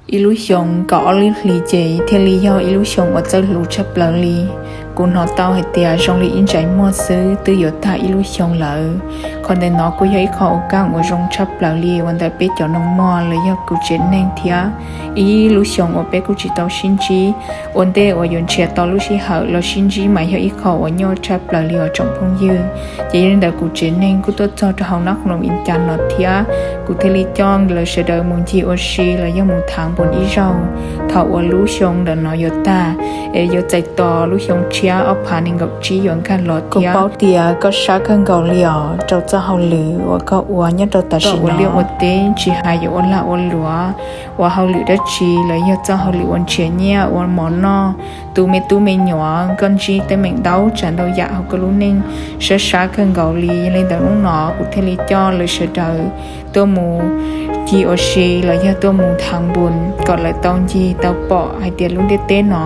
Ib lub xyoo kaum ob lub hlis ces thiaj li yog ib lub xyoo uas txawj hluv tshaj plaws li. Kuv hnov tau hais tias zoo li ib ntsais muag xwb twb yuav tag ib lub xyoo lawm. Qhov ntawm no kuj yog ib qho ua kaj ua zoo tshaj plaws li uas ntawm peb cov neeg muaj los yog kuv tsev neeg thiab. Ib lub xyoo uas peb kuj tsis tau sib ntsib, ua ntej uas yuav nrhiav tau lub sij hawm los sib ntsib mas yog ib qho uas nyuaj tshaj plaws li os tsoom phooj ywg. Ces yog li ntawd kuv tsev neeg kuj tuaj txog rau hauv nab qhoo loos ib cas no thiab, kuv thiaj li coj lawv sawv daws mus ncig ua si los yog mus thav npun ib zaug thaum uas lub xyoo ntawm no yuav tag, es yuav txais tos lub xyoo tshiab ob phav nees nkaum tsib yuav nkag los thiab. Kuv paub tias koj sab kawg nkaus li os rau txoj hauj lwm uas koj ua nyob rau tam sim no. Ua liaj ua teb tsis hais yuav ua lag ua luam, ua hauj lwm dab tsi los yog txoj hauj lwm uas nrhiav nyiaj ua mov noj, tu me tub me nyuam, koj ntsib teeb meem ntau tsav ntau yam hauv koj lub neej, sab sab kawg nkaus li. Yog li ntawd hnub no kuv thiaj li coj lawv sawv daws tuaj mus ncig ua si los yog tuaj mus thav npun kom lawv tau ncig tau pom hais tias lub ntiaj teb no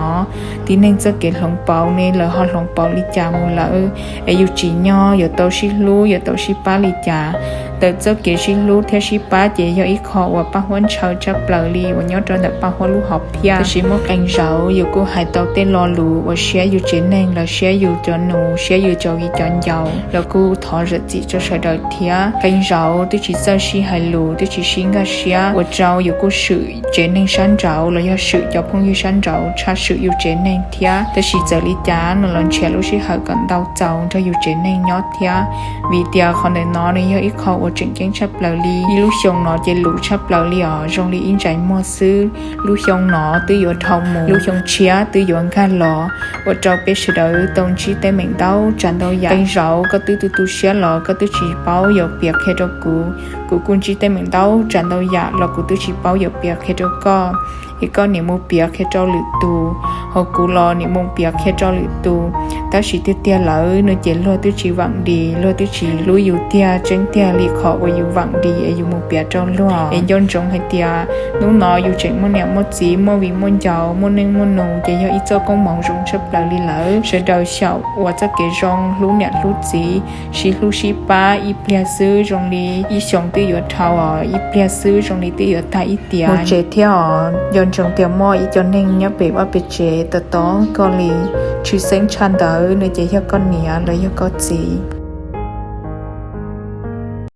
tib neeg txoj kev hloov pauv ne lawv ho hloov pauv li cas mus lawm, es yus tsim nyog yuav tau sib hlub yuav tau sib pab li cas. Ntawm txoj kev sib hlub thiab sib pab ces yog ib qho uas paj huab ntshaw tshaj plaws li uas nyob rau ntawm paj huab lub hom phiaj. Tab sis muaj qee zaus yus kuj hais tau tej lo lus uas siab yus tsev neeg los siab yus cov nus siab yus cov viv cov ncaus los kuj thov zam txim rau sawv daws thiab. Qee zaus twb tsis txawj sib hais lus twb tsis sib nkag siab ua rau yus kuj swm tsev neeg sab nraud los yog swm cov phooj ywg sab nraud tshaj swm yus tsev neeg thiab. Tab sis txawm li cas no los nrhiav lub sij hawm kom ntau txaus nrog yus tsev neeg nyob thiab, vim tias qhov ntawm no nws yog ib qho uas tseem ceeb tshaj plaws li. Ib lub xyoo no ces luv tshaj plaws li os, zoo li ib ntsais muag xwb. Lub xyoo no twb yuav dhau mus, lub xyoo tshiab twb yuav nkag los, ua rau peb sawv daws tau ntsib teeb meem ntau tsav ntau yam. Qee zaus koj twb tu tu siab los koj twb tsis paub yuav piav qhia rau kuv, kuv kuj ntsib teeb meem ntau tsav ntau yam los kuv twb tsis paub yuav piav qhia rau koj, es koj niam mus piav qhia rau lwm tus, ho kuv los niam mus piav qhia rau lwm tus. Tab sis tiag tiag lawm no ces luag twb tsis vam dis, luag twb tsis hlub yus tiag. Tseeb tiag li qhov uas yus vam dis es yus mus piav rau luag, es nco ntsoov hais tias hnub no yus tseem muaj niam muaj txiv, muaj viv muaj ncaus, muaj neej muaj nus ces yog ib txoj koob hmoov zoo tshaj plaws li lawm. Sawv daws xyaum ua txoj kev zoo, hlub niam hlub txiv, sib hlub sib pab. Ib pliag xwb zoo li ib xyoos twb yuav dhau os, ib pliag xwb zoo li twb yuav tag ib tiam. Mus tsev thiab os, nco ntsoov tias muaj ib co neeg nyob pem vaj pem tsev tos tos koj li. Tshwj xeeb tshaj ntawd no ces yog koj niam los yog koj txiv.